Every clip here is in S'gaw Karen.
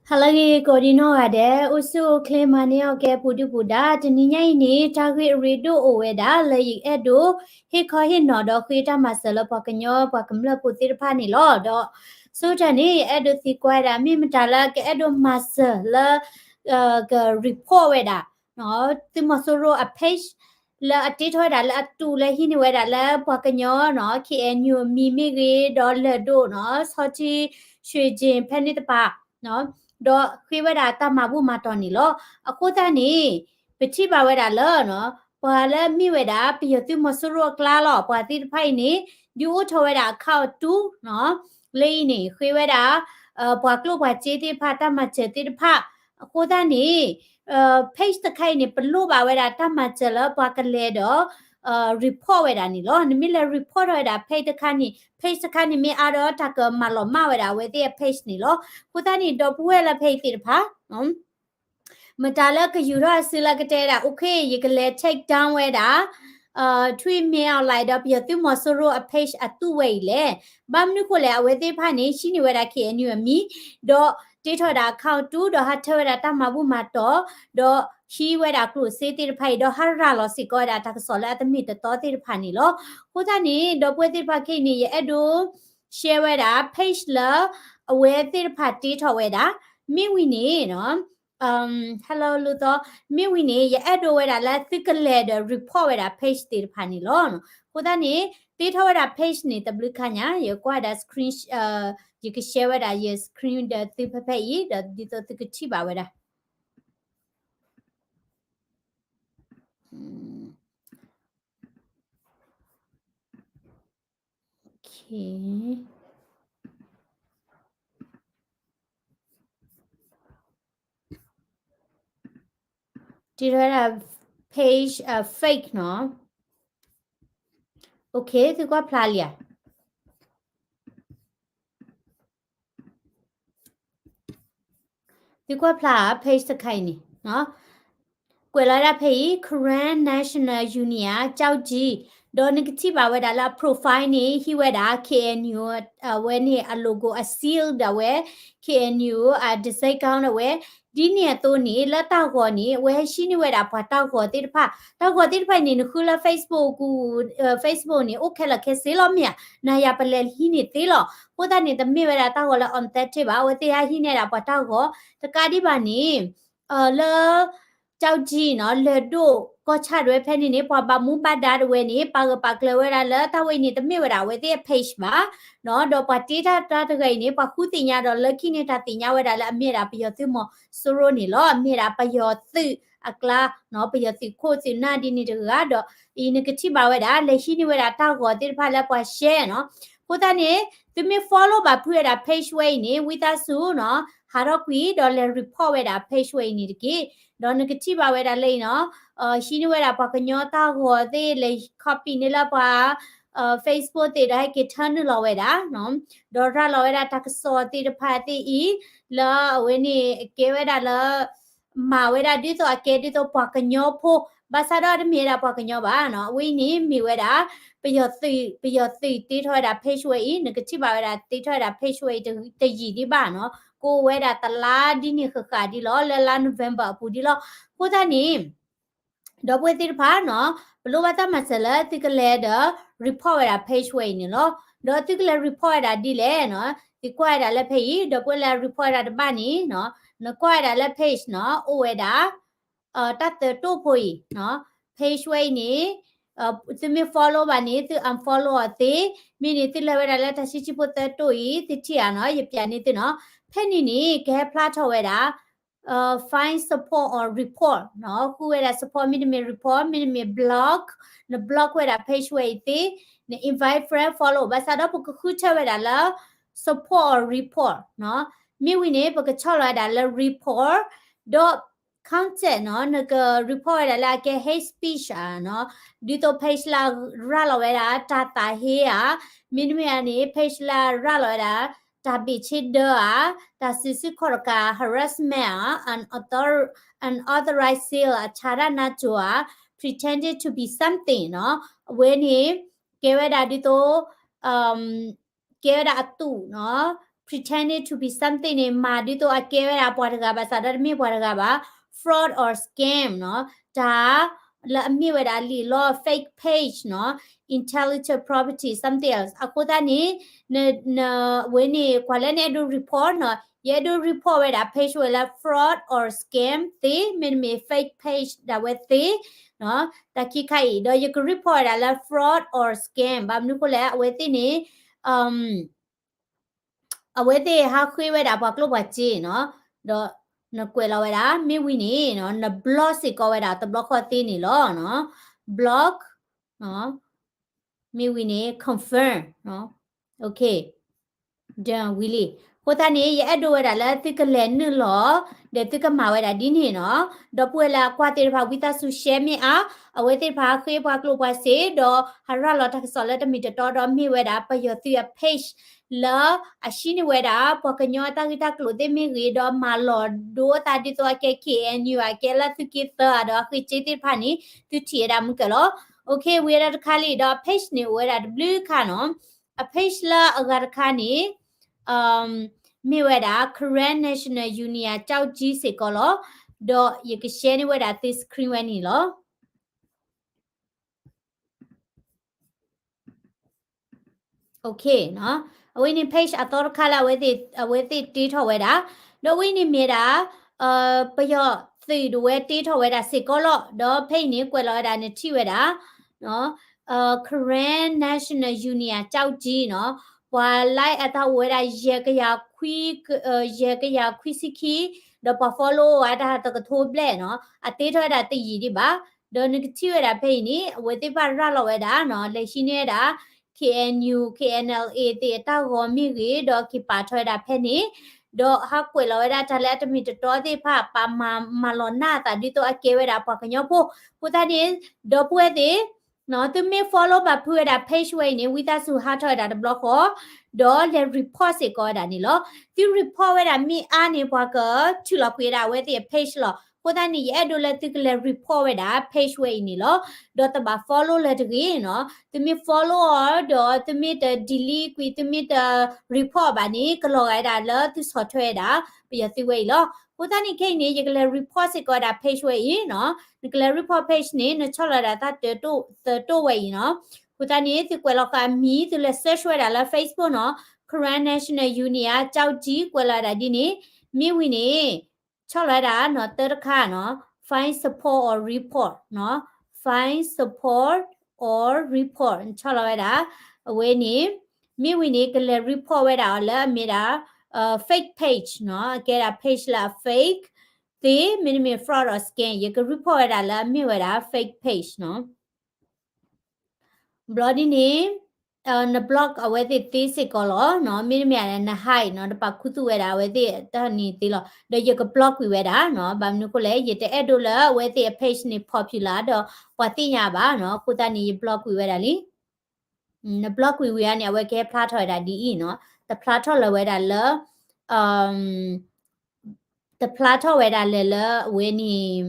ဟါလၢအဂ့ၤကိးဒံနီၢ်ဂၤဒဲး, အိၣ်ဆူၣ်အိၣ်ချ့မၤန့ၢ်အီၣ်ကဲပူၤဒုၣ်ပူၤဒါ, တနံၤညါအံၤန့ၣ် တၢ်ဂ့ၢ်အရ့ဒိၣ်အိၣ်ဝဲဒၣ်လၢယအဲၣ်ဒိး ဟ့ၣ်ခီဟ့ၣ်နီၤဒီးဃ့တၢ်မၤစၢၤလၢပှၤကညီပှၤကမျၢၢ်ဖိသ့ၣ်တဖၣ်န့ၣ်လီၤ. ဒီးဆိကတၢၢ်န့ၣ် ယအဲၣ်ဒိးသံကွၢ်ဝဲဒၣ် မ့ၢ်မတၤလၢကအဲၣ်ဒိးမၤစၢၤလၢ က report ဝဲဒၣ် သုးမီၤစိရိၤအ page လၢအတ့ထီၣ်ဝဲဒၣ်လၢအတုၤလၢဟံးန့ၢ်ဝဲဒၣ်လၢပှၤကညီနီၤ K N U အမံၤမ့ၢ်ဂ့ၤ ဒီးလၢၢ်ဒိၣ်နီၤ ဆီထံ ရွှ့ၣ်ကၠ့ၣ် ဖဲန့ၣ်တဖၣ် ဒီးဃ့ဝဲဒၣ်တၢ်မၤဘူၣ်မၤတီၢ်န့ၣ်လီၤ. အဃိသတးန့ၣ် ပထံၣ်ဘၣ်ဝဲဒၣ်လၢ ပှၤလၢမ့ၢ်ဝဲဒၣ် ပယီၤသုးမီၤစိရိၤအကျါလီၤ ပှၤသ့ၣ်တဖၣ်အံၤန့ၣ် ဒုးအိၣ်ထီၣ်ဝဲဒၣ်အခီၣ်အတုနီၤ လၢအံၤန့ၣ် ဃ့ဝဲဒၣ် ပှၤကျိၣ်ပှၤစ့သ့ၣ်တဖၣ် တၢ်မၤစၢၤသ့ၣ်တဖၣ် အဃိသတးန့ၣ် page တခါအံၤန့ၣ် ပလိၣ်ဘၣ်ဝဲဒၣ်တၢ်မၤစၢၤလၢပှၤကလဲၤဒီး report ဝဲဒၣ်န့ၣ်လီၤ. နမ့ၢ်လဲၤ report ထီၣ်ဝဲဒၣ် page တခါန့ၣ် page တခါန့ၣ်မ့ၢ်အါဒီးတၢ်ကမၤလီၤမၢ်ဝဲဒၣ်အဝဲသ့ၣ်အ page န့ၣ်လီၤ. အဃိသတးန့ၣ် ဒီပုၢ်ဝဲၢ်လၢဖဲအံၤသ့ၣ်တဖၣ် မတၤလၢကယူၤထီၣ်အစုလၢကတဲဒၣ် okay ယကလဲၤ take down ဝဲဒၣ် ထွံၣ်မ့ၢ်အီၣ်လဲၣ်ဒီး ပယီၤသုးမီၤစိရိၤအ page အတုၤဝဲအံၤလဲၣ်. ဘၣ်မနုၤဃိလဲၣ် အဝဲသ့ၣ်တဖၣ်န့ၣ် ဟံးန့ၢ်ဝဲဒၣ် K N U အမံၤ ဒီးတ့ထီၣ်ဝဲဒၣ်အခီၣ်တု ဒီးဟးထၢဝဲဒၣ်တၢ်မၤဘူၣ်မၤတီၢ် ဒီးဟံးဝဲဒၣ်ကျိၣ်စ့သ့ၣ်တဖၣ်အံၤ ဒီးဟးရၤလီၤစ့ၢ်ကီးဝဲဒၣ်တၢ်ကစီၣ်လၢအတမ့ၢ်တတီသ့ၣ်တဖၣ်န့ၣ်လီၤ. အဃိသတးန့ၣ် ဒီပုၢ်ဝဲၢ်သ့ၣ်တဖၣ်ခဲအံၤန့ၣ် ယအဲၣ်ဒိး share ဝဲဒၣ် page လၢအဝဲသ့ၣ်တဖၣ်တ့ထီၣ်ဝဲဒၣ် မ့ၢ်ဝံၤန့ၣ် hello လူသီ မ့ၢ်ဝံၤန့ၣ် ယအဲၣ်ဒိးဝဲဒၣ်လၢသုကလဲၤဒီး report ဝဲဒၣ် page သ့ၣ်တဖၣ်န့ၣ်လီၤ. အဃိသတးန့ၣ် တ့ထီၣ်ဝဲဒၣ် page န့ၣ် တဘျုးခါညါ ယကွၢ်ဒၣ် screen ယက share ဝဲဒၣ်ယ screen ဒီးသုဖဲဖဲအံၤ ဒီးဒ်သိးသုကထံၣ်ဘၣ်ဝဲဒၣ် တ့ထီၣ်ဝဲဒၣ် page fake နီၤ. Okay သုကွၢ်ဖျါလံဧါ. သုကွၢ်ဖျါ page တခါအံၤန့ၣ် ကွဲးလီၤဝဲဒၣ်ဖဲအံၤ Karen National Union ကၠီကၠံ ဒီးနကထံၣ်ဘၣ်ဝဲဒၣ်လၢအ profile န့ၣ် ဟံးဝဲဒၣ် K N U အဝဲန့ၣ်အ logo အ seal ဒၣ်ဝဲ K N U အ design ဒၣ်ဝဲ ဒ်န့ၣ်အသိးန့ၣ် လၢတၢ်ဂီၤန့ၣ် အဝဲဟဲဟံးန့ၢ်ဝဲဒၣ်ပှၤတၢ်ဂီၤသ့ၣ်တဖၣ် တၢ်ဂီၤသ့ၣ်တဖၣ်အံၤန့ၣ် နဃုလၢ Facebook ကူ Facebook န့ၣ် အိၣ်ခဲလၢာ်ခဲဆ့လီၤမ့ၢ်ဧါ. နၤယၤပလဲၤဟံးန့ၢ်သ့လီၤ. အဃိသတးန့ၣ် တမ့ၢ်ဝဲဒၣ်တၢ်ဂီၤလၢ authentic ဘၣ် အဝဲသ့ၣ်ဟဲဟံးန့ၢ်ဒၣ်ပှၤတၢ်ဂီၤ တကးဒံးဘၣ်န့ၣ် လၢ ကၠီကၠံနီၤ လၢၢ်ဒိၣ်ကီၢ်ဆၣ်ဒၣ်ဝဲဖဲန့ၣ်န့ၣ် ပှၤဘၣ်မူဘၣ်ဒါဒၣ်ဝဲန့ၣ် ပာ်ဂၢၢ်ပာ်ကျၢၤဝဲဒၣ်လၢတၢ်ဝဲအံၤန့ၣ် တမ့ၢ်ဝဲဒၣ်အဝဲသ့ၣ်အ page ဘၣ် ဒီးပှၤတ့တၢ်တၢ်တဂၤအံၤန့ၣ် ပှၤဃုသ့ၣ်ညါဒီးလၢခံန့ၣ်တၢ်သ့ၣ်ညါဝဲဒၣ်လၢအမ့ၢ်ဒၣ်ပယီၤသုးမီၤစိရိၤန့ၣ်လီၤ. အမ့ၢ်ဒၣ်ပယီၤသုးအကျါ ပယီၤသုးခိၣ်သုးနၢ်ဒ်န့ၣ်တဂၤဒီး အံၤနကထံၣ်ဘၣ်ဝဲဒၣ် လဲၤဟံးန့ၢ်ဝဲဒၣ်တၢ်ဂီၤသ့ၣ်တဖၣ်လၢပှၤ share နီၤ. အဃိသတးန့ၣ် သုမ့ၢ် follow ဘၣ်ဖုးဝဲဒၣ် page ဝဲအံၤန့ၣ် ဝံသးစူၤနီၤ ဟးထီၣ်ကွံာ်ဒီးလဲၤ report ဝဲဒၣ် page ဝဲအံၤန့ၣ်တက့ၢ်. ဒီးနကထံၣ်ဘၣ်ဝဲဒၣ်လၢအံၤနီၤ ဟံးန့ၢ်ဝဲဒၣ်ပှၤကညီတၢ်ဂီၤသ့ၣ် လဲၤ copy န့ၢ်လၢပှၤ Facebook သ့ၣ်ဒီးဟဲက့ၤထၢနုာ်လီၤဝဲဒၣ် ဒီးရၤလီၤဝဲဒၣ်တၢ်ကစီၣ်သ့ၣ်တဖၣ်သ့ၣ်အံၤ လၢအဝဲန့ၣ်အကဲဝဲဒၣ်လၢ မၤဝဲဒၣ်ဒ်သိးအကဲဒ်သိးပှၤကညီဖိ ဘၣ်ဆၣ်ဒီးတမ့ၢ်ဝဲဒၣ်ပှၤကညီဘၣ်နီၤ. အဝဲအံၤန့ၣ်မ့ၢ်ဝဲဒၣ် ပယီၤသုး ပယီၤသုးတ့ထီၣ်ဝဲဒၣ် page ဝဲအံၤ နကထံၣ်ဘၣ်ဝဲဒၣ်တ့ထီၣ်ဝဲဒၣ် page ဝဲအံၤတယံာ်ဒံးဘၣ်နီၤ. ကအိၣ်ဝဲဒၣ်တလါဒ်န့ၣ်ဃၣ်ဃၣ်ဒ်လီၤ လၢလါ November အပူၤဒ်လီၤ. အဃိသတးန့ၣ် ဒီပုၢ်ဝဲၢ်သ့ၣ်တဖၣ်နီၤ ပလိၣ်ဘၣ်တၢ်မၤစၢၤလၢသုကလဲၤဒီး report ဝဲဒၣ် page ဝဲအံၤန့ၣ်လီၤ. ဒီးသုကလဲၤ report ဝဲဒၣ်ဒ်လဲၣ်နီၤ သုကွၢ်ဝဲဒၣ်လၢဖဲအံၤ ဒီပုၢ်ဝဲၢ်လၢ report ဝဲဒၣ်တဘၣ်န့ၣ်နီၤ နကွၢ်ဝဲဒၣ်လၢ page နီၤ အိၣ်ဝဲဒၣ် တၢ်သၢတိၢ်ဖိအံၤနီၤ page ဝဲအံၤန့ၣ် သုမ့ၢ် follow ဘၣ်န့ၣ် သု unfollow အီၤသ့ မ့ၢ်န့ၣ်သုလဲၤဝဲဒၣ်လၢတၢ်ဆံးဆံးဖိသၢတိၢ်အံၤ သုထံၣ်ဧါနီၤ ယပျးန့ၢ်သုနီၤ ဖဲန့ၣ်န့ၣ် ကဟဲဖျါထီၣ်ဝဲဒၣ် find support or report နီၤ ဃုဝဲဒၣ် support မ့တမ့ၢ် report မ့တမ့ၢ် block န block ဝဲဒၣ် page ဝဲအံၤသ့ န invite friend follow ဘၣ်ဆၣ်ဒီးပကဃုထၢဝဲဒၣ်လၢ support or report နီၤ မ့ၢ်ဝံၤန့ၣ် ပကဆီၣ်လီၤဝဲဒၣ်လၢ report ဒီး content နီၤ နက report ဝဲဒၣ်လၢအကဲ hate speech ဧါနီၤ ဒ်သိး page လၢရၤလီၤဝဲဒၣ်တၢ်သးဟ့ဧါ မ့တမ့ၢ်ဧါန့ၣ် page လၢရၤလီၤဝဲဒၣ် တၢ်ဘ့ၣ်ဆ့ဒၢဧါ တၢ်စုဆူၣ်ခီၣ်တကး harassment ဧါ unauthor- unauthorized sale အဆါတၢ်နါစိၤဧါ pretended to be something နီၤ အဝဲန့ၣ် ကဲဝဲဒၣ်ဒ်သိး ကဲဝဲဒၣ်အသူးနီၤ pretending to be something န့ၣ် မၤဒ်သိးအကဲဝဲဒၣ်ပှၤတဂၤဘၣ်ဆၣ်ဒီးတမ့ၢ်ပှၤတဂၤဘၣ်, fraud or scam နီၤ, တၢ်လၢအမ့ၢ်ဝဲဒၣ်လံာ်လီၤ fake page နီၤ, intellectual property something else အဃိသတးန့ၣ် န န အဝဲန့ၣ် ကွၢ်လၢနအဲၣ်ဒိး report နီၤ, ယအဲၣ်ဒိး report ဝဲဒၣ် page ဝဲလၢ fraud or scam သ့, မ့တမ့ၢ် fake page ဒၣ်ဝဲသ့, တၢ်ခံခါအံၤ ဒီးယက report ဝဲဒၣ်လၢ fraud or scam ဘၣ်မနုၤအဃိလဲၣ် အဝဲသ့ၣ်န့ၣ် အဝဲသ့ၣ်ဟးဃ့ဝဲဒၣ်ပှၤကျိၣ်ပှၤစ့နီၤ, ဒီးနကွဲးလီၤဝဲဒၣ် မ့ၢ်ဝံၤန့ၣ် န block စ့ၢ်ကီးဝဲဒၣ်တဘျီဃီသ့န့ၣ်လီၤ. block မ့ၢ်ဝံၤန့ၣ် confirm နီၤ, done ဝံၤလံ. အဃိသတးန့ၣ် ယအဲၣ်ဒိးဝဲဒၣ်လၢသုကလဲၤနုာ်လီၤ ဒီးသုကမၤဝဲဒၣ်ဒ်န့ၣ်နီၤ, ဒီပုၢ်ဝဲၢ်လၢအကွၢ်သ့ၣ်တဖၣ် ဝံသးစူၤ share မ့ၢ်အါ, အဝဲသ့ၣ်တဖၣ်ဃ့ပှၤကျိၣ်ပှၤစ့ ဒီးဟးရၤလီၤတၢ်ကစီၣ်လၢတမ့ၢ်တတီဒီးမ့ၢ်ဝဲဒၣ် ပယီၤသုးအ page လၢအဟံးန့ၢ်ဝဲဒၣ် ပှၤကညီအတၢ်ဂ့ၢ်တၢ်ကျိၤသ့ၣ်မ့ၢ်ဂ့ၤ ဒီးမၤလီၤဒိအသးဒ်သိးအကဲ K N U အကဲလၢသုးက့သၢဒီးအဃ့စ့သ့ၣ်တဖၣ်န့ၣ် သုထံၣ်ဝဲဒၣ်မုၢ်ကၢၤလီၤ. ဝံၤဒီးတခါလံဒီး page န့ၣ်အိၣ်ဝဲဒၣ်တဘျုးခါနီၤ, အ page လၢအဂၤတခါန့ၣ် မ့ၢ်ဝဲဒၣ် Karen National Union ကၠီကၠံစ့ၢ်ကီးလီၤ. ဒီးယက share န့ၢ်ဝဲဒၣ်သု screen ဝဲန့ၣ်လီၤ. အဝဲန့ၣ် page အသီတခါလၢအဝဲသ့ၣ်တ့ထီၣ်ဝဲဒၣ်, ဒီးဝဲန့ၣ်မ့ၢ်ဒၣ် ပယီၤသုးဒၣ်ဝဲတ့ထီၣ်ဝဲဒၣ်စ့ၢ်ကီးလီၤ. ဒီးဖဲအံၤန့ၣ် ကွဲးလီၤဝဲဒၣ်နထံၣ်ဝဲဒၣ် Karen National Union ကၠီကၠံနီၤ, ပှၤ like အတၢ်အိၣ်ဝဲဒၣ် ယဲၢ်ကယၤခွံဆံခံ, ဒီးပှၤ follow အတၢ်တကထိဘျဲၣ်နီၤ, အတ့ထီၣ်ဝဲဒၣ်တယံာ်ဒံးဘၣ်. ဒီးနကထံၣ်ဝဲဒၣ်ဖဲအံၤန့ၣ် အဝဲသ့ၣ်တဖၣ်ရၤလီၤဝဲဒၣ်နီၤ, လဲၤဟံးန့ၢ်ဝဲဒၣ် K N U K N L A သ့ၣ်အတၢ်ဂီၤမ့ၢ်ဂ့ၤ, ဒီးက့ၤပာ်ထီၣ်ဝဲဒၣ်ဖဲန့ၣ်, ဒီးဟးကွဲးလီၤဝဲဒၣ်တၢ်လၢအတမ့ၢ်တတီသ့ၣ်တဖၣ် ပာ်မၤလီၤနၢ်အသးဒ်သိးအကဲဝဲဒၣ်ပှၤကညီဖိ. အဃိသတးန့ၣ် ဒီပုၢ်ဝဲၢ်သ့ၣ် သုမ့ၢ် follow ဘၣ်ဖုးဝဲဒၣ် page ဝဲအံၤန့ၣ် ဝံသးစူၤဟးထီၣ်ဝဲဒၣ်တဘျီဃီ, ဒီးလဲၤ report စ့ၢ်ကီးဝဲဒၣ်န့ၣ်လီၤ. သု report ဝဲဒၣ်မ့ၢ်အါန့ၣ် ပှၤကထုးလီၤကွံာ်ဝဲဒၣ်အဝဲသ့ၣ်အ page လီၤ. အဃိသတးန့ၣ် ယအဲၣ်ဒိးလၢသုကလဲၤ report ဝဲဒၣ် page ဝဲအံၤန့ၣ်လီၤ. ဒီးတဘၣ် follow လၢၤတဂ့ၤနီၤ. သုမ့ၢ် follow အီၤ ဒီးသုမ့ၢ်တ delete ကွံာ် သုမ့ၢ်တ report ဘၣ်န့ၣ် ကလီၤဂာ်ဝဲဒၣ်လၢသုဆီၣ်ထွဲဝဲဒၣ် ပယီၤသုးဝဲအံၤလီၤ. အဃိသတးန့ၣ်ခဲအံၤန့ၣ် ယကလဲၤ report စ့ၢ်ကီးဝဲဒၣ် page ဝဲအံၤနီၤ. နကလဲၤ report page န့ၣ် နဆီၣ်လီၤဝဲဒၣ်တၢ်တၢတိၣ် သၢတိၣ်ဝဲအံၤနီၤ. အဃိသတးန့ၣ် သုကွဲးလီၤဃာ်အမံၤ သုလဲၤ search ဝဲဒၣ်လၢ Facebook နီၤ, Karen National Union ကၠီကၠံ ကွဲးလီၤဝဲဒၣ်ဒ်န့ၣ်, မ့ၢ်ဝံၤန့ၣ် ဆီၣ်လီၤဝဲဒၣ်နီၤ တၢတခါနီၤ, find support or report နီၤ, find support or report ဆီၣ်လီၤဝဲဒၣ်, အဝဲန့ၣ် မ့ၢ်ဝံၤန့ၣ် ကလဲၤ report ဝဲဒၣ်အီၤလၢအမ့ၢ်ဒၣ် fake page နီၤ, အကဲဒၣ် page လၢအ fake သ့, မ့တမ့ၢ် fraud or scam ယက report ဝဲဒၣ်လၢအမ့ၢ်ဝဲဒၣ် fake page နီၤ. ဘျီဒ်န့ၣ် န block အဝဲသ့ၣ်သ့စ့ၢ်ကီးလီၤနီၤ, မ့တမ့ၢ်န hide နီၤ, တပာ်ခူသူၣ်ဝဲဒၣ်အဝဲသ့ၣ်တၢ်န့ၣ်သ့လီၤ. ဒီးယက block ကွံာ်ဝဲဒၣ်နီၤ, ဘၣ်မနုၤအဃိလဲၣ် ယတအဲၣ်ဒိးလၢအဝဲသ့ၣ်အ page န့ၣ် popular ဒီးပှၤသ့ၣ်ညါဘၣ်နီၤ, အဃိသတးန့ၣ် ယ block ကွံာ်ဝဲဒၣ်လံ. န block ကွံာ်ဝံၤအါန့ၣ် အဝဲကဟဲဖျါထီၣ်ဝဲဒၣ်ဒ်အံၤနီၤ, တဖျါထီၣ်လၢၤဝဲဒၣ်လၢ တဖျါထီၣ်ဝဲဒၣ်လၢၤလၢအဝဲန့ၣ်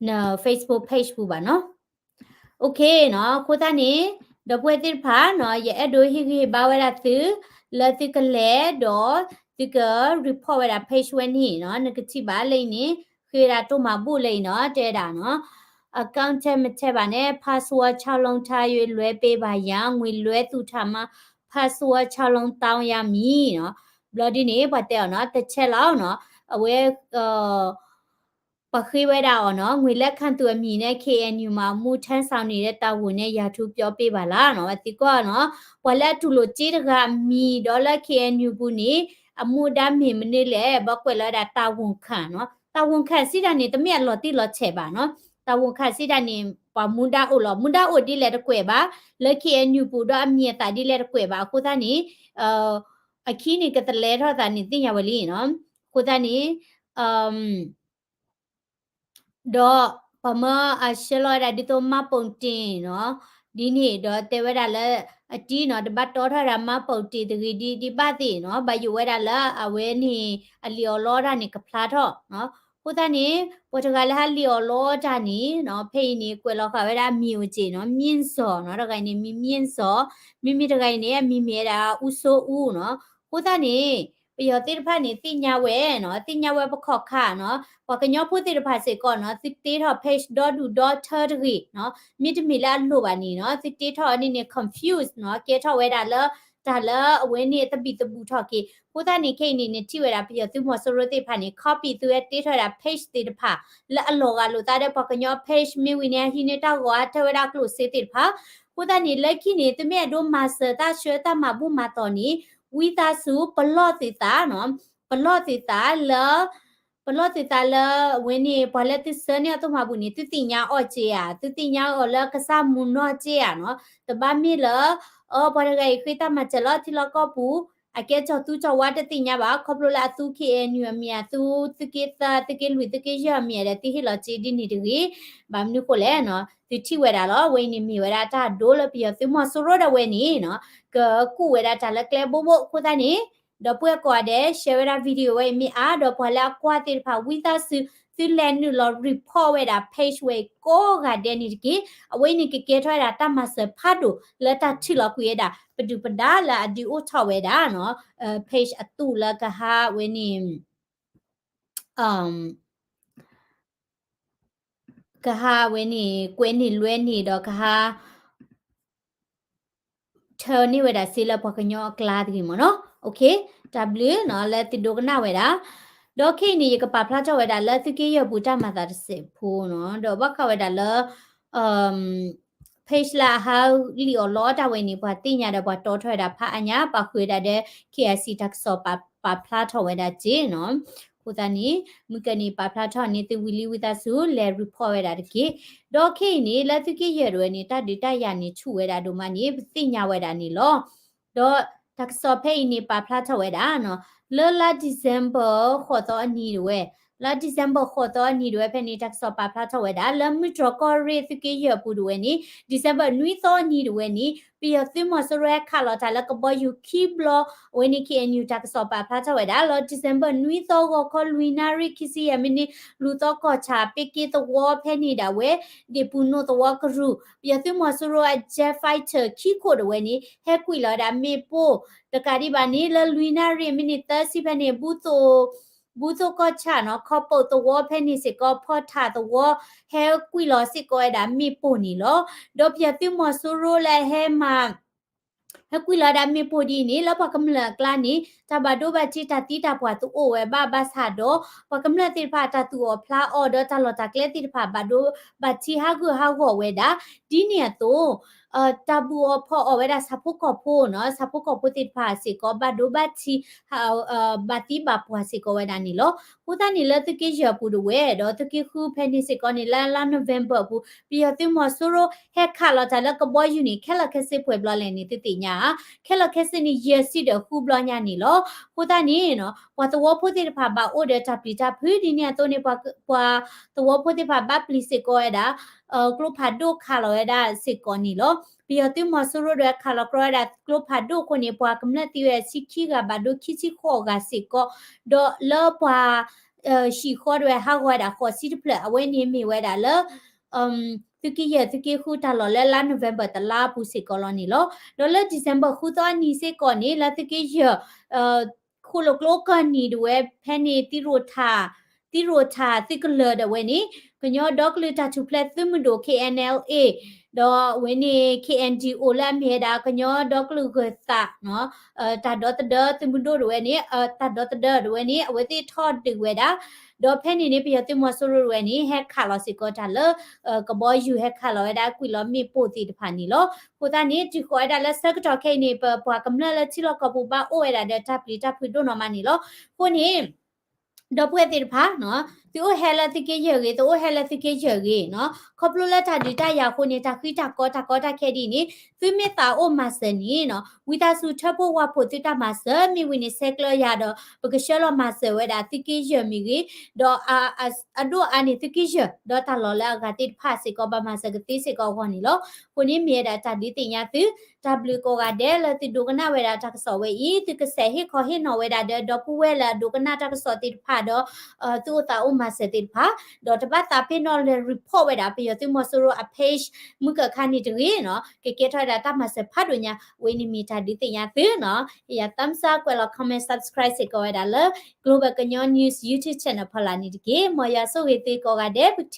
န Facebook page ပူၤဘၣ်နီၤ. OK နီၤ, အဃိသတးန့ၣ် ဒီပုၢ်ဝဲၢ်သ့ၣ်တဖၣ်နီၤ, ယအဲၣ်ဒိးဟ့ၣ်ဂံၢ်ဟ့ၣ်ဘါဝဲဒၣ်သု လၢသုကလဲၤဒီး သုက report ဝဲဒၣ် page ဝဲန့ၣ်နီၤ, နကထံၣ်ဘၣ်လၢအံၤန့ၣ် ဃ့ဝဲဒၣ်တိၢ်မၤဘူၣ်လၢအံၤနီၤ, တဲဝဲဒၣ်နီၤ account ထဲမထဲဘၣ်န့ၣ် password ခြောက်လုံးထား၍ လွှဲပေးပါရန် ငွေလွှဲသူဌာနမှ password ခြောက်လုံးတောင်းရမည်နီၤ. ဘျီဒ်န့ၣ် ပှၤတဲအီၤနီၤ, တစ်ချက်လောက်နီၤ, အဝဲ ပှၤဃ့ဝဲဒၣ်အီၤနီၤ, ငွေလက်ခံသူအမည်နဲ့ K N U မှာ အမှုထမ်းဆောင်နေတဲ့ တာဝန်နဲ့ ရာထူးပြောပေးပါလားနီၤ. ပှၤသံကွၢ်နီၤ, ပှၤလၢအတူၢ်လိာ်စ့တဂၤအမံၤဒီးလၢ K N U ပူၤန့ၣ် အမူဒါမ့ၢ်မနုၤလဲၣ်, ဘၣ်ကွဲးလီၤဝဲဒၣ် တာဝန်ခံ နီၤ. တာဝန်ခံ စံးတၢ်န့ၣ် တမ့ၢ်အလီၤတံၢ်လီၤဆဲးဘၣ်နီၤ. တာဝန်ခံ စံးတၢ်န့ၣ် ပှၤမူဒါအိၣ်လီၤ, မူဒါအိၣ်ဒ်လဲၣ်တကွဲးဘၣ်, လၢ K N U ပူၤဒီးအမံၤအသၣ်ဒ်လဲၣ်တကွဲးဘၣ်, အဃိသတးန့ၣ် အခံန့ၣ် ကတလဲထီၣ်သးန့ၣ် သ့ၣ်ညါဝဲလံနီၤ. အဃိသတးန့ၣ် ဒီးပှၤမၢအဆှၢလီၤဝဲဒၣ်ဒ်သိး မှတ်ပုံတင် နီၤ, ဒ်န့ၣ်ဒီးတဲဝဲဒၣ်လၢ အတံၤနီၤ, တဘၣ်တီထီၣ်ဝဲဒၣ် မှတ်ပုံတင် တဂ့ၤဒ်ဒ်ဘၣ်သ့ၣ်နီၤ, ဘၣ်ယိၣ်ဝဲဒၣ်လၢအဝဲန့ၣ် အလံာ်အီၣ်လီတၢ်န့ၣ် ကဖျါထီၣ်နီၤ. အဃိသတးန့ၣ် ပှၤတဂၤလၢဟးလံာ်အီၣ်လီတၢ်န့ၣ်နီၤ, ဖဲအံၤန့ၣ် ကွဲးလီၤဃာ်ဝဲဒၣ်အမံၤအိၣ်က့ၣ်နီၤ, မြင့်ဇော်နီၤ, တဂၤအံၤန့ၣ် မံၤ မြင့်ဇော်, မ့မ့ၢ်တဂၤအံၤန့ၣ် အမံၤမ့ၢ်ဝဲဒၣ် ဦးစိုးဦး နီၤ. အဃိသတးန့ၣ် ပယီၤသ့ၣ်တဖၣ်န့ၣ် သ့ၣ်ညါဝဲနီၤ, သ့ၣ်ညါဝဲပခီၣ်ခါနီၤ, ပှၤကညီဖိသ့ၣ်တဖၣ်စ့ၢ်ကီးနီၤ, သုတ့ထီၣ် page ဒီဒူၣ်ဒီထၢတဂ့ၤနီၤ, မ့တမ့ၢ်လၢအလိၣ်ဘၣ်န့ၣ်နီၤ, သုတ့ထီၣ်န့ၣ်န့ၣ် confuse နီၤ, ကဲထီၣ်ဝဲဒၣ်လၢ တၢ်လၢအဝဲန့ၣ်သဘံၣ်သဘုၣ်ထီၣ်က့ၤ. အဃိသတးန့ၣ် ခဲအံၤန့ၣ် နထံၣ်ဝဲဒၣ်ပယီၤသုးမီၤစိရိၤသ့ၣ်တဖၣ်န့ၣ် copy သုဝဲတ့ထီၣ်ဝဲဒၣ် page သ့ၣ်တဖၣ် လၢအလီၤဂာ်လိာ်သးဒီးပှၤကညီ page မ့ၢ်ဝံၤန့ၣ် အဟံးန့ၢ်တၢ်ဂီၤအါထၢဝဲဒၣ်ကျိၣ်စ့သ့ၣ်တဖၣ်. အဃိသတးန့ၣ် လၢခံန့ၣ် သုမ့ၢ်အဲၣ်ဒိးမၤစၢၤတၢ်ဆှၢတၢ်မၤဘူၣ်မၤတီၢ်န့ၣ် ဝံသးစူၤ ပလီၢ်သုသးနီၤ, ပလီၢ်သုသးလၢ ပလီၢ်သုသးလၢအဝဲန့ၣ် ပှၤလၢသုဆှၢန့ၢ်အီၤတၢ်မၤဘူၣ်န့ၣ် သုသ့ၣ်ညါအီၤက့ဧါ, သုသ့ၣ်ညါအီၤလၢကစၢ်မူနီၢ်က့ဧါနီၤ, တဘၣ်မ့ၢ်လၢ အ ပှၤတဂၤအံၤဃ့တၢ်မၤစၢၤလၢထံလီၢ်ကီၢ်ပူၤ အကဲကၠီၤသူကၠီၤဝါတသ့ၣ်ညါဘၣ်, ခီဖျိလၢအသူ K N U အမံၤ အသူသုးက့သၢ သုးက့လွံၢ် သုးက့ယဲၢ်အမံၤဒီး သုဟ့ၣ်လီၤစ့ဒ်န့ၣ်တဂ့ၤ. ဘၣ်မနုၤဃိလဲၣ်နီၤ, သုထံၣ်ဝဲဒၣ်လီၤ, အဝဲအံၤန့ၣ်မ့ၢ်ဝဲဒၣ်တၢ်ဒိလၢပယီၤသုးမီၤစိရိၤဒၣ်ဝဲန့ၣ်နီၤ, ကကူၣ်ဝဲဒၣ်တၢ်လၢကျဲဘိဘိအဃိသတးန့ၣ် ဒီပုၢ်ဝဲၢ်ကိးဂၤဒဲး share ဝဲဒၣ် video ဝဲအံၤမ့ၢ်အါ, ဒီးပှၤလၢအကွၢ်သ့ၣ်တဖၣ် ဝံသးစူၤ သုလဲၤနုာ်လီၤ report ဝဲဒၣ် page ဝဲအံၤကိးဂၤဒဲးန့ၣ်တက့ၢ်. အဝဲအံၤန့ၣ်ကကဲထီၣ်ဝဲဒၣ်တၢ်မၤစၢၤဖးဒိၣ်လၢတၢ်ထုးလီၤကွံာ်ဝဲဒၣ် ပဒုၣ်ပဒါလၢအဒုးအိၣ်ထီၣ်ဝဲဒၣ်နီၤ, page အသူၣ်လၢကဟးဝဲန့ၣ် ကဟးဝဲန့ၣ် ကွဲးန့ၢ်လွဲန့ၢ်ဒီးကဟး ထၢန့ၢ်ဝဲဒၣ်စ့လၢပှၤကညီအကျါတဂ့ၤမ့ၢ်နီၤ. တၢ်ဘျုးနီၤ လၢသုဒိကနၣ်ဝဲဒၣ်, ဒီးခဲအံၤန့ၣ် ယကပာ်ဖျါထီၣ်ဝဲဒၣ်လၢသုးက့ယဲၢ်ပူၤတၢ်မၤသးတစဲးဖိနီၤ, ဒီးဘၣ်ဃးဝဲဒၣ်လၢ page လၢအဟးလံၣ်အီၣ်လီအီၣ်တၢ်ဝဲန့ၣ် ပှၤသ့ၣ်ညါဒီးပှၤတီထီၣ်ဝဲဒၣ်ဖးအါညါ ပာ်ဃုာ်ဝဲဒၣ်ဒီး K I C တၢ်ကစီၣ်ပာ်ဖျါထီၣ်ဝဲဒၣ်စ့နီၤ. အဃိသတးန့ၣ် မုၢ်ကနံၤပာ်ဖျါထီၣ်န့ၣ် သုဝံၤလံဝံသးစူၤ လဲၤ report ဝဲဒၣ်တက့ၢ်. ဒီးခဲအံၤန့ၣ် လၢသုးက့ယဲၢ်ဒၣ်ဝဲန့ၣ် တၢ်ဒုးတၢ်ယၤန့ၣ်ဆူၣ်ဝဲဒၣ်ဒိၣ်မးန့ၣ် ပသ့ၣ်ညါဝဲဒၣ်န့ၣ်လီၤ. ဒီးတၢ်ကစီၣ်ဖဲအံၤန့ၣ် ပာ်ဖျါထီၣ်ဝဲဒၣ်နီၤ, လၢလါ December ဃိးသီအနံၤဒၣ်ဝဲ, လါ December ဃိးသီအနံၤဒၣ်ဝဲဖဲန့ၣ် တၢ်ကစီၣ်ပာ်ဖျါထီၣ်ဝဲဒၣ် လၢမုၢ်တြီၢ်ကီၢ်ရ့ၣ်သုးက့ယဲၢ်အပူၤဒၣ်ဝဲန့ၣ် December နွံသီအနံၤဒၣ်ဝဲန့ၣ် ပယီၤသုးမီၤစိရိၤဟဲခးလီၤတၢ်လၢကဘီယူၤခံဘျီ, အဝဲန့ၣ် K N U တၢ်ကစီၣ်ပာ်ဖျါထီၣ်ဝဲဒၣ် လၢ December နွံသီဂီၤခီလွံၢ်နၣ်ရံၣ်ခံဆံယဲၢ်မံးနံး လူၤသီကီၢ်ဆၣ် ပ့က့သဝီဖဲန့ၣ်ဒၣ်ဝဲ ဒ့ၣ်ပူၤနိၣ်သဝီကရူၢ် ပယီၤသုးမီၤစိရိၤအ jet fighter ခံခိၣ်ဒၣ်ဝဲန့ၣ် ဟဲကွံာ်လီၤဝဲဒၣ်မ့ၣ်ပိၢ်, တကးဒံးဘၣ်န့ၣ် လၢလွံၢ်နၣ်ရံၣ်မံးနံးသၢဆံဖဲန့ၣ် ဘူၣ်သိၣ်ကီၢ်ဆၣ်နီၤ ခီပိၣ်သဝီဖဲန့ၣ်စ့ၢ်ကီး ဖီထၣ်သဝီ ဟဲကွံာ်လီၤစ့ၢ်ကီးဝဲဒၣ်မ့ၣ်ပိၢ်န့ၣ်လီၤ. ဒီးပယီၤသုးမီၤစိရိၤလၢဟဲမၤ ဟဲကွံာ်လီၤဝဲဒၣ်မ့ၣ်ပိၢ်ဒ်အံၤန့ၣ် လၢပှၤကမျၢၢ်အကျါန့ၣ် တၢ်ဘၣ်ဒိဘၣ်ထံးတၢ်သံတၢ်ပှၢ်တအိၣ်ဝဲဘၣ် ဘၣ်ဆၣ်ဒီး ပှၤကမျၢၢ်သ့ၣ်တဖၣ်တၢ်သူၣ်အီၣ်ဖျးအီၣ် ဒီးတၢ်လီၢ်တၢ်ကျဲသ့ၣ်တဖၣ်ဘၣ်ဒိဘၣ်ထံးဟးဂူာ်ဟးဂီၤဝဲဒၣ် ဒ်န့ၣ်အသိး တၢ်ဘူၣ်အီၣ်ဖီၣ်အီၣ်ဝဲဒၣ်ဆၣ်ဖိကီၢ်ဖိနီၤ ဆၣ်ဖိကီၢ်ဖိသ့ၣ်တဖၣ်စ့ၢ်ကီး ဘၣ်ဒိဘၣ်ထံး ဘၣ်သံဘၣ်ပှၢ်စ့ၢ်ကီးဝဲဒၣ်န့ၣ်လီၤ. အဃိသတးန့ၣ် လၢသုးက့ယဲၢ်အပူၤဒၣ်ဝဲ ဒီးသုးက့ဃုဖဲန့ၣ်စ့ၢ်ကီးန့ၣ် လၢလါ November အပူၤ ပယီၤသုးမီၤစိရိၤဟဲခးလီၤတၢ်လၢကဘီယူၤန့ၣ် ခဲလၢာ်ခဲဆ့ပှဲၤဘျီလဲၣ်န့ၣ် သုသ့ၣ်ညါဧါ, ခဲလၢာ်ခဲဆ့န့ၣ် ယဲၢ်ဆံဒီးဃုဘျီညါန့ၣ်လီၤ. အဃိသတးန့ၣ် ပှၤသဝီဖိသ့ၣ်တဖၣ်ဘၣ်အိၣ်ဒီးတၢ်ပျံၤတၢ်ဖုးဒ်န့ၣ်အသိးန့ၣ် ပှၤသဝီဖိသ့ၣ်တဖၣ်ဘၣ်ပျံၤစ့ၢ်ကီးဝဲဒၣ် ကျိဖးဒိၣ်ခးလီၤဝဲဒၣ်စ့ၢ်ကီးန့ၣ်လီၤ. ပယီၤသုးမီၤစိရိၤဒီးခးလီၤကြီဝဲဒၣ်ကျိဖးဒိၣ်အဃိန့ၣ် ပှၤကမျၢၢ်သံဝဲဒၣ်ဆံခံဂၤ ဘၣ်ဒိခံဆံဃိးဂၤစ့ၢ်ကီး, ဒီးလၢပှၤ ဟံၣ်ဃီဒၣ်ဝဲဟးဂီၤဝဲဒၣ်ဃိးဆံတဖျၢၣ် အဝဲန့ၣ်မ့ၢ်ဝဲဒၣ်လၢ သုးက့ယဲၢ်သုးက့ဃုတၢ်လီၢ်လၢလါ November တလါအပူၤစ့ၢ်ကီးလီၤန့ၣ်လီၤ. ဒီးလၢ December ဃုသီအနံၤစ့ၢ်ကီးန့ၣ် လၢသုးက့ယဲၢ် ဃိၣ်လိာ်ကျိကၢၢ်နံၤဒၣ်ဝဲဖဲန့ၣ် သံရိၣ်ထၣ် သံရိၣ်ထၣ်သုးကလၢၤဒၣ်ဝဲန့ၣ် ကညီဒီကလုာ်တၢ်ထူၣ်ဖျဲးသုးမုၢ်ဒိၣ် K N L A ဒီးအဝဲန့ၣ် K N D O လၢအမ့ၢ်ဝဲဒၣ်ကညီဒီကလုာ်ဂၢၤသး တၢ်ဒီသဒၢသုးမုၢ်ဒိၣ်ဒၣ်ဝဲန့ၣ် တၢ်ဒီသဒၢဒၣ်ဝဲန့ၣ် အဝဲသ့ၣ်ထီၣ်ဒုးဝဲဒၣ် ဒီးဖဲန့ၣ်န့ၣ် ပယီၤသုးမီၤစိရိၤဒၣ်ဝဲန့ၣ် ဟဲခးလီၤစ့ၢ်ကီးတၢ်လၢ ကဘီယူၤ ဟဲခးလီၤဝဲဒၣ်ကွံာ်လီၤမ့ၣ်ပိၢ်သ့ၣ်တဖၣ်န့ၣ်လီၤ. အဃိသတးန့ၣ် တုၤဃီၤဝဲဒၣ်လၢဆၢကတီၢ်ခဲအံၤန့ၣ် ပပှၤကမျၢၢ်လၢထံလီၢ်ကီၢ်ပူၤဘၣ်အိၣ်ဝဲဒၣ်ဒီးတၢ်ပျံၤတၢ်ဖုးဒိၣ်နီၢ်မးန့ၣ်လီၤ. အဃိန့ၣ် ဒီပုၢ်ဝဲၢ်သ့ၣ်တဖၣ် သုအိၣ်ဟဲလၢသုးက့ယဲၢ်ဂ့ၤ သုအိၣ်ဟဲလၢသုးက့ယဲၢ်ဂ့ၤနီၤ ခီဖျိလၢတၢ်ဒုးတၢ်ယၤအဃိန့ၣ် တၢ်ဃံတၢ်ကီတၢ်ကီတၢ်ခဲဒ်အံၤန့ၣ် သုမ့ၢ်သးအိၣ်မၤစၢၤန့ၣ်နီၤ ဝံသးစူၤထၢဖှိၣ်ဝးဖှိၣ်သုတၢ်မၤစၢၤ မ့ၢ်ဝံၤန့ၣ် ဆဲးကျၢယၤဒီး ပကဆှၢလီၤမၤစၢၤဝဲဒၣ်သုးက့ယဲၢ်မ့ၢ်ဂ့ၤ ဒီးအဒိၣ်အါန့ၣ်သုးက့ယဲၢ် ဒီးတၢ်လီၢ်လၢအဂၤသ့ၣ်တဖၣ်စ့ၢ်ကီး ဘၣ်မၤစၢၤကသ့စ့ၢ်ကီးအဂီၢ်န့ၣ်လီၤ. အဃိန့ၣ်မ့ၢ်ဝဲဒၣ်တၢ်ဒုးသ့ၣ်ညါသု တၢ်ဘျုးကိးဂၤဒဲးလၢသုဒိကနၣ်ဝဲဒၣ်တၢ်ကစီၣ်ဝဲအံၤ သုကစးဟ့ၣ်ခီဟ့ၣ်နီၤဝဲဒၣ်ဒီး ဒီပုၢ်ဝဲၢ်လၢအဒိကနၣ်တၢ်ကစီၣ်သ့ၣ်တဖၣ် ဒီး သုအိၣ်သးအိၣ်မၤစၢၤသ့ၣ်တဖၣ်, ဒီးတဘၣ်သးပ့ၤနီၣ်လဲၤ report ဝဲဒၣ် ပယီၤသုးမီၤစိရိၤအ page မုၢ်ကၢၢ်ခါန့ၣ်တဂ့ၤနီၤ, ကကဲထီၣ်ဝဲဒၣ်တၢ်မၤစၢၤဖးဒိၣ်ညါ, အဝဲန့ၣ်မ့ၢ်တၢ်ဒုးသ့ၣ်ညါသုနီၤ. ယ thumbs up ကွဲးလီၤ comment subscribe စ့ၢ်ကီးဝဲဒၣ်လၢ Global ကညီ News YouTube channel ဖီလာ်န့ၣ်တက့ၢ်. မ်ယွၤဆိၣ်ဂ့ၤသုကိးဂၤဒဲး ပကထံၣ်